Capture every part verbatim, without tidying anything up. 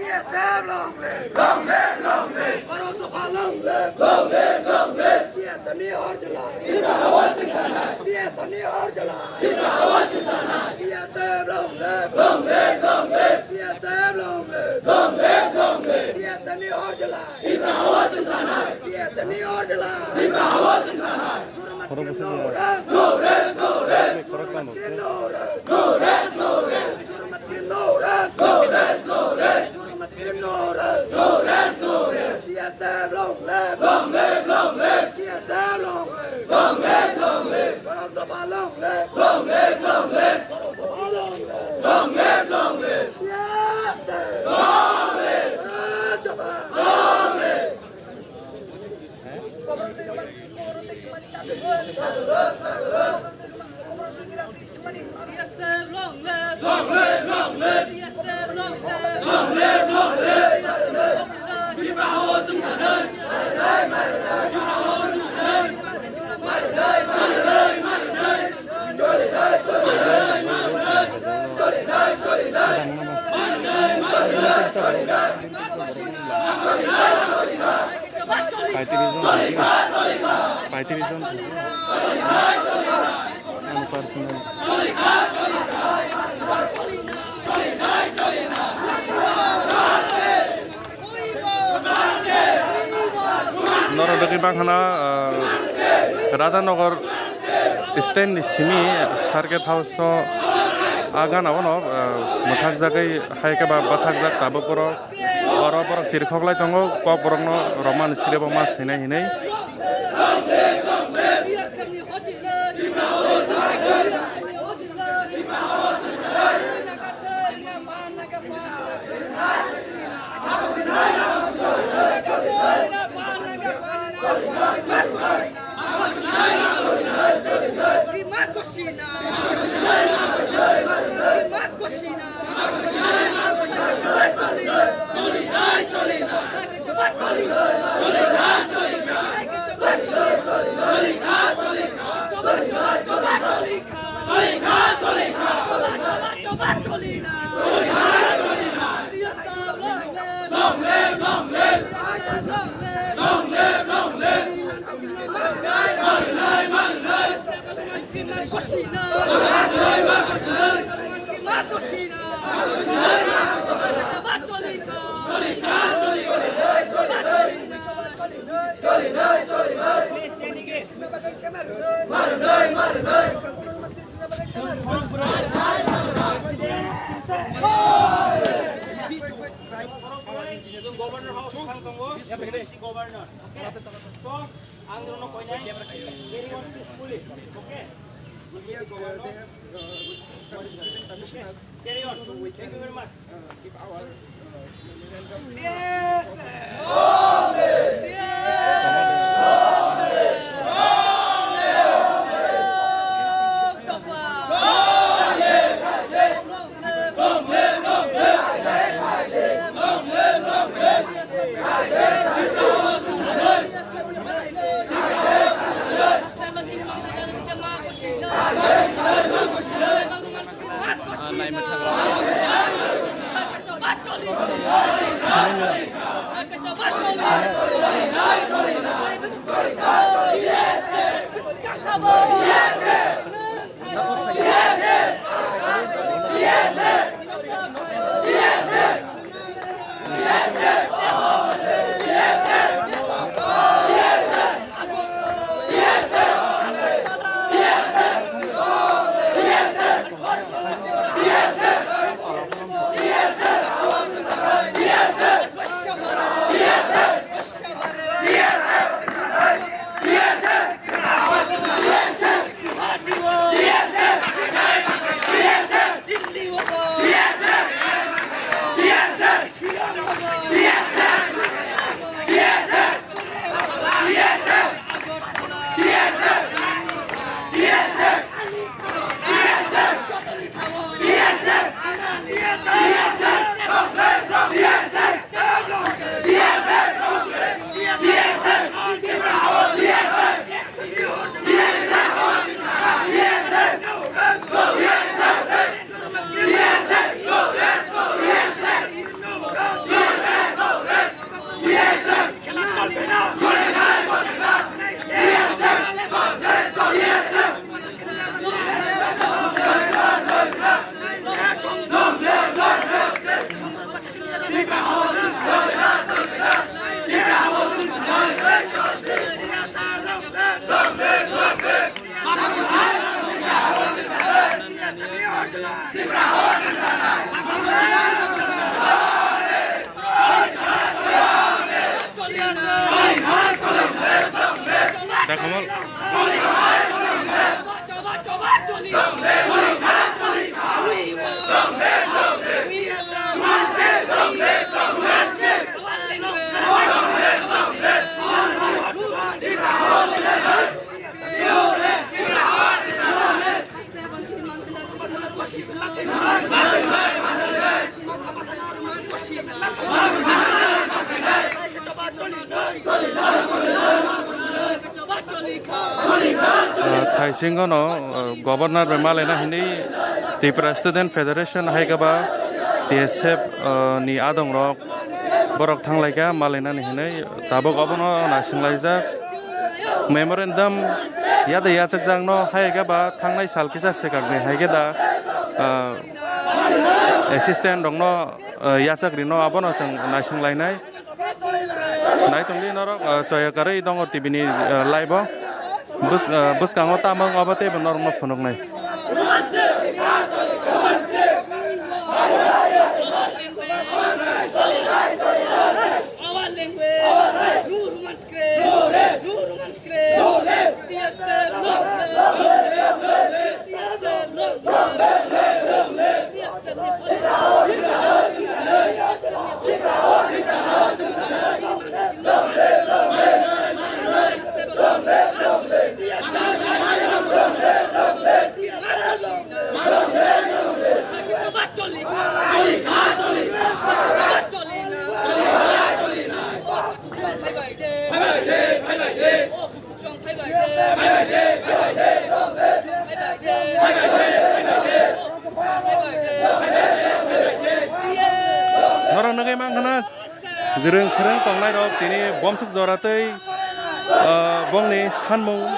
B S F long live! Long live, long live! Borok Dopha long live! Long live, long live! B S F ni hor jwlai! Tipra Hawa Singsanai! B S F ni hor jwlai! Tipra Hawa Singsanai! B S F long live! Long live, long live! B S F long live! Long live, long live! B S F ni hor jwlai! Tipra Hawa Singsanai! B S F ni hor jwlai! Tipra Hawa Singsanai! Khorok bwswk no rest! No rest, no rest! Khorok tamo se. No rest, no rest! No rest, no rest! No rest, no rest! No rest, no rest! B S F long live! Long live, long live! B S F long live! Long live, long live! Borok Dopha long live! Long live, long live! Borok Dopha long live! Long live, long live! B S F! Long live! Borok Dopha! Long live! Paitiri jon thangkhe, paitiri jon thangkhe. Ani personal. Norok dogwi bangkhana, ah, Radhanagar stand ni simi Circuit House o, ah, gana o no, ah, mwthakjagwi hai khe ba bwthakjak tabuk borok. Oro borok chirikhok lai tongo, kok borokno romani sire bo ma sinai hinwi. Governor House o thang tongo, Governor. Okay? So, ang norokno koinai, carry on peacefully. Okay? Yes, uh, they have, uh, given permission us. Carry on. So we can, uh, give our, uh, memorandum. Ah, thaisingo no, ah, governor bai malaina hinwi Tripura Student Federation hai khe ba T S F, ah, ni adong rok borok thanglaikha malainani hinwi tabuk obono naisinglaijak. Memorandum yada yachakjakno hai khe ba thangnai sal kisa swkakni hai khe da, ah, assistant rokno, ah, yachak rino abono chwng naisinglainai. Naitongdi norok, ah, choya karwi tongo T V ni, ah, live o. Bwsk-, ah, bwskango tamo wng obo teibo norokno phunuknai. Our language. No Roman script. No Roman script. T S F long live. T S F long live. T S F long live. Norok nugwi mankha na, rwng swrwng tongnai rok tini bomsuk jora tei, ah, bongni sanmung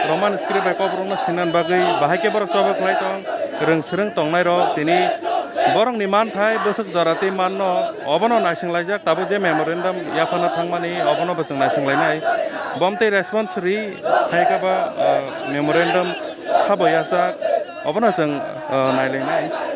Roman script bai kokrokno swinan bagwi bahai khe borok choba khlai tong. Rwng swrwng tongnai rok tini borokni manthai bwswk jora tei manno obono naisinglaijak, tabuk je memorandum yaphana thangmani obono bo chwng naisinglainai. Bom tei response ri hai khe ba, ah, memorandum sabo yachak obono chwng, ah, nailainai.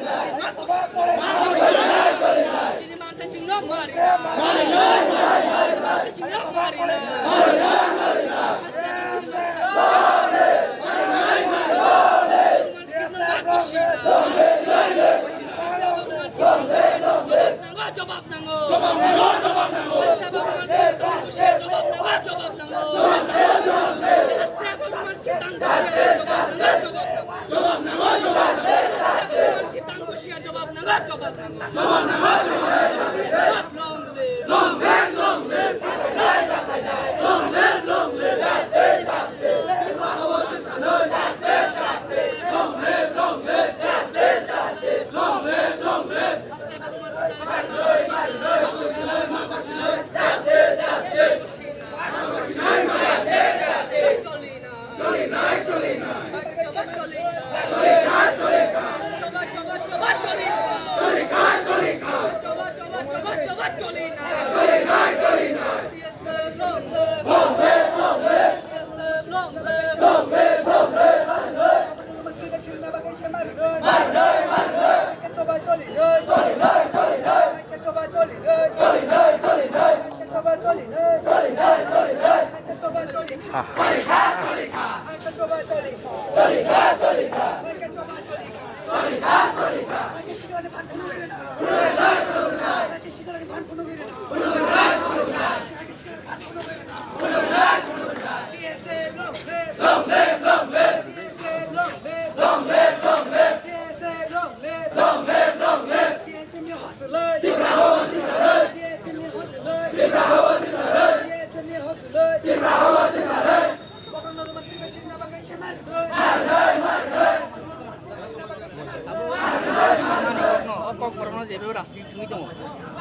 Abo nani kokno, o kokborokno jebe rajniti wngwi tongo.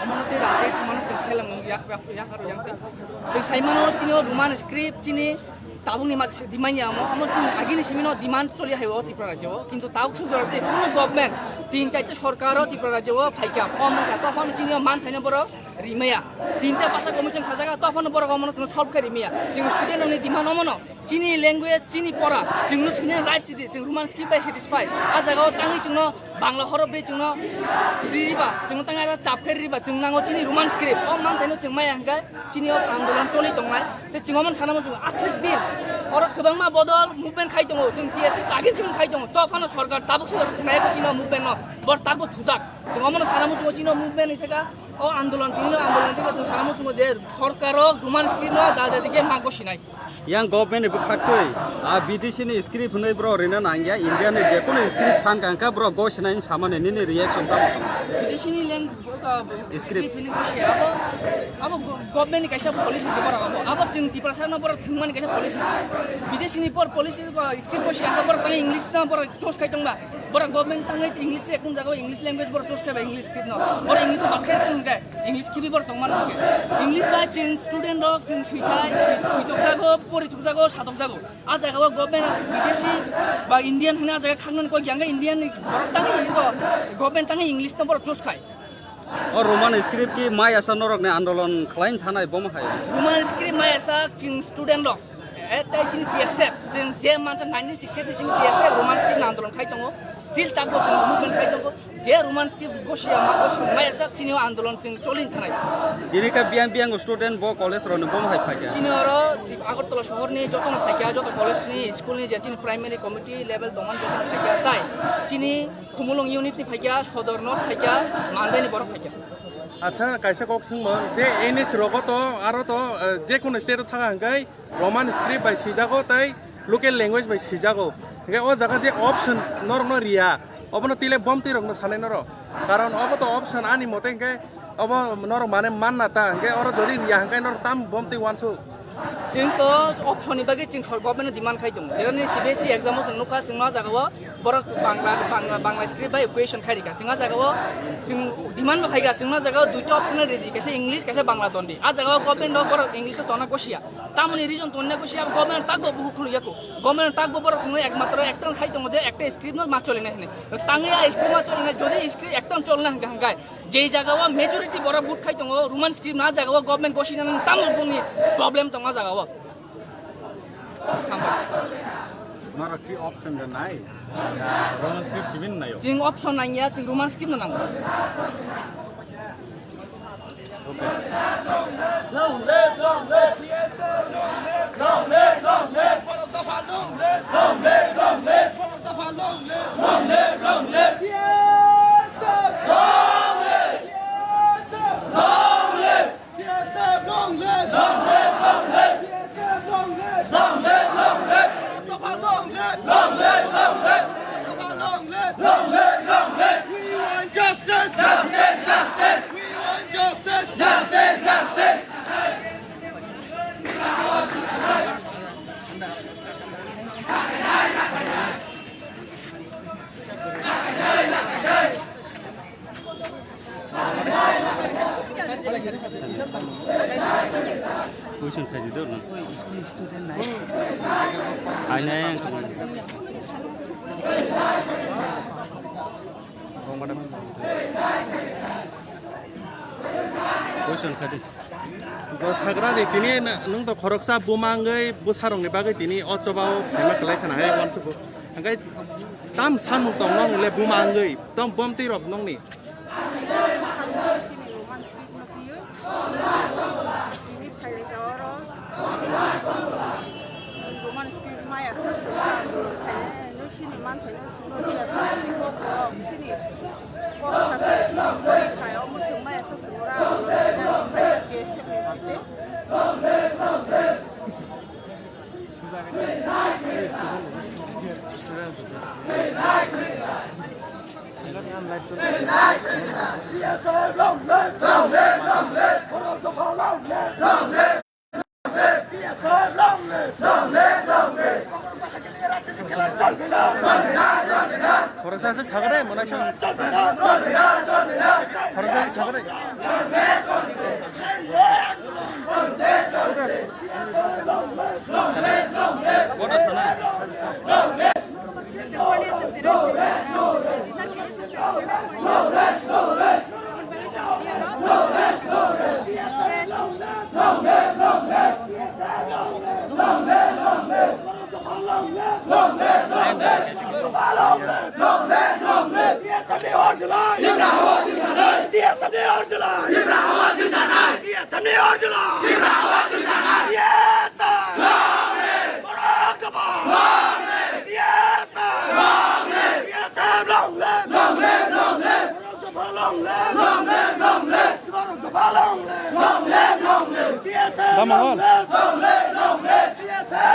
Omono tei rajniti mano chwng seleng yak, yak, yak aro yang tei. Chwng sai mano chini o Roman script chini tabukni mat demand ya omo, omo chwng agini simi no demand choli hai o Tripura rajyo o. Kintu tabuk sujor tei kuno government tin chaita sorkar o Tripura rajyo o phaikha, hom wngkha, to hom chini o man thaino borok rimaya. Tinta basa commission khajaga, to phano borok omono chwng solve khe rimaya. Chwng student rokni demand omono. Chini language, chini pora, chwngno swinani right sidi, chwng Roman script bai satisfy. A jaga o tangwi chwngno Bangla horop bai chwngno ririba, chwngno tangwi ada chap khe ririba, chwng nango chini Roman script. O manthaino chwng maya hwnkhe chini o andolon choli tongnai. Tei chwng omono sana muchungo aswk din. Oro kwbangma bodol movement khai tongo, chwng T S F dagin chwng khai tongo. To phano sorkar tabuk se khnaiyakho chini o movement no. Bor tabuk thujak. Chwng omono sana muchungo chini o movement ni theka o andolon, tini o andolon theka chwng sana muchungo je sorkar o Roman script no da da dike mago sinai. Yang government ni bwkhaktwi a bidesi ni script hwnwi bro rina nangya, India ni jekunu script san kangkha bro gosinaini samani nini reaction tamo tong? Bidesi ni lang script hwnwi gosi abo, abo go-, government ni kaisa policy se borok abo, abo chwng Tiprasa no borok thwngmani kaisa policy se. Bidesi ni por policy ko script gosi ang borok tang English no borok choose khai tongba. Borok government tangwi English se ekun jaga English language borok choose khai ba English script no. Borok English se bak khai tong hwnkhe English khibi borok tong mano hwnkhe. English bai chwng student rok chwng swithai, swi-, swithok jago, porithok jago, satok jago. A jaga o government bidesi ba Indian hwnwi a jaga khaknani koi yang Indian ni borok tangwi ego government tangwi English no borok choose khai. O Roman script ki mai asa norok ni andolon khlain thanai bomo hai. Roman script mai asa chwng student rok. E, tei chini T S F, chwng je mansa nineteen sixty-eight ni chini T S F Roman script ni andolon khai tongo, still takbo chwng movement khai tongo. Je Roman script gosia ma gosia mai sak chini o andolon chwng cholin thanai. Tini khe biyang biyang student bo college rok ni bomo hai phaikha. Chini oro Agartala sohor ni joto no phaikha, joto college ni, school ni je chini primary committee level tongmani joto no phaikha, tai chini Khumulwng unit ni phaikha, Sodor no phaikha, Mandai ni borok phaikha. Acha, kaisa kok swngmung, je N H rogo to, aro to, eh, je kono state o thaka hwnkhe, Roman script bai swijago tei local language bai swijago. Hingke o jaga je option norokno riya, obono tile bomtwi rokno sanai norok. Karon obo to option ani mote hingke obo norok mane manna ta, hingke oro jodi riya hingke norok tam bomtwi wansuk. Chwng to option ni bagwi chwng sor government no demand khai tongo. Jerani C B S E exam o chwng nukha, chwng no jaga o borok Bangla, Bangla, Bangla script bai question khai rikha. Chwng o jaga o chwng demand bo khaikha, chwng no jaga o duita option redi, kaisa English, kaisa Bangla tondi. A jaga o government no borok English o tona gosia. Tamoni reason tonna ko siya government takbo buhu khulu yako. Government takbo borok sungno ekmatro ekta sai tongo je ekta script no ma cholina hine. Tangwi a script ma cholina, jodi script ekta cholna hangka hangkai. Je jaga o majority borok vote khai tongo Roman script na jaga o government gosi na tamo boni problem tongo jaga o. Norok ki option da nai? Ya, Roman script sibin nayo. Ching option nangya, ching Roman script no nango. Long live, long live! We want justice! Justice, justice! We want justice! Justice, justice! Question khaidi do na. Aina yang question khaidi. Bo sagrani tini na-, nung to khoroksa buma wngwi bwsarokni bagwi tini o chobao phaima kwlai khna hai uansukgo. Hingkhe tam samung tong nong le buma wngwi, tom bomtwi rok nongni. Tini phaikha oro. Roman script maya sa se andolon khainai no sini man khainai sini maya sa sini kok rok sini kok sa sini mori khai omo se maya sa se ora andolon khainai maya ke se mori te. Khoroksa se sagre, mona khe. Khoroksa se sagre. Kono sana. Long live, long live, long live. Long live, long live. Long live, long live. Long live, long live. T S F, long live, long live, long live. T S F,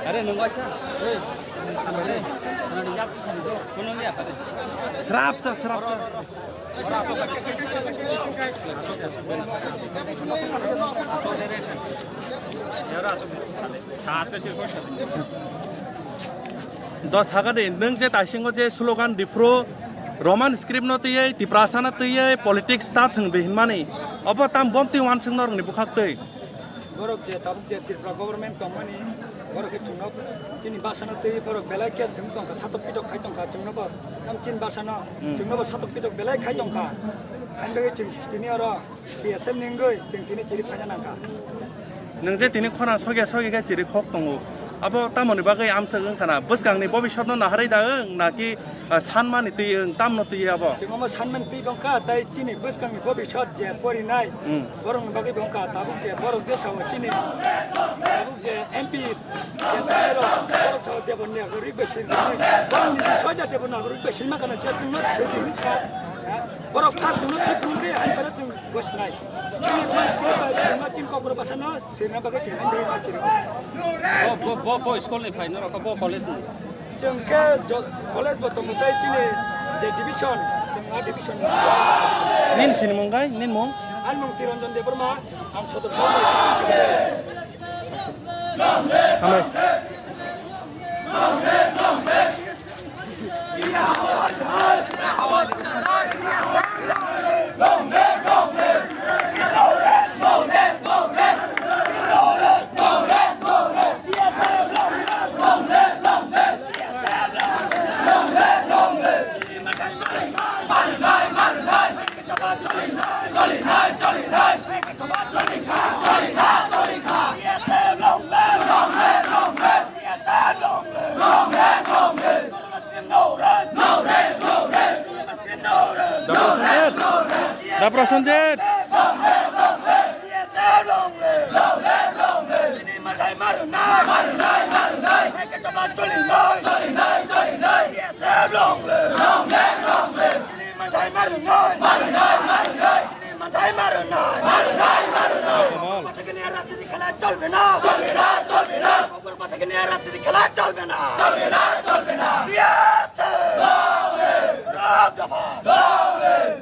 Are nungwaisa. Srap sa, srap sa. Dos haga de, nwng je taisingo je slogan diphuru Roman script no twiwi, Tiprasa no twiwi, politics ta thwng de hinmani. Obo tam bom twi wansuk norokni bwkhak twi. Borok je tabuk je Tripura government tongmani, borok khe chwngno chini bwsano twi borok belai khe thwng tongkha, satok pitok khai tongkha chwngno bo. Tam chini bwsano Hmm. chwngno bo satok pitok belai khai tongkha. Ani bagwi chwng tini oro P S F ni wngwi chwng tini chiri phaina nangkha. Nwng je tini khorang soge soge khe chiri khok tongo. Abo tamoni bagwi amswk wngkha na? Bwskangni bobisotno naharwi da wng naki, ah, sanmani twi wng, tamno twi abo? Chwng omo sanmani twi wngkha, tai chini bwskangni bobisot je porinai Hmm. borokni bagwi wngkha. Tabuk je borok je sao chini, tabuk je M P je borok sao Deboni agorwi bai sirwi, borokni soja Deboni agorwi bai sima kana je chwngno sirwi sa. Borok kha chwngno sirwi ani bara chwng gosnai. Chini bwskang bai chwngno chini kokborok bwsano sirna bagwi chwng ani bagwi ma chiri. Bo, bo, bo, bo school ni phai norok bo college ni. Chwng khe jo-, college bo tongo tei chini je division, chwng a division ni. Nini sinimung kai, nini mung? Ani mung Tiranjan Debbarma, ang sodor sodor. Hambai. Dapra Sanjit! Dapra Sanjit! চলবে না, চলবে না। চলবে না, চলবে না। চলবে না, চলবে না। চলবে না, চলবে না। বিএসএফ! Long live! রক্তপাত! Long live!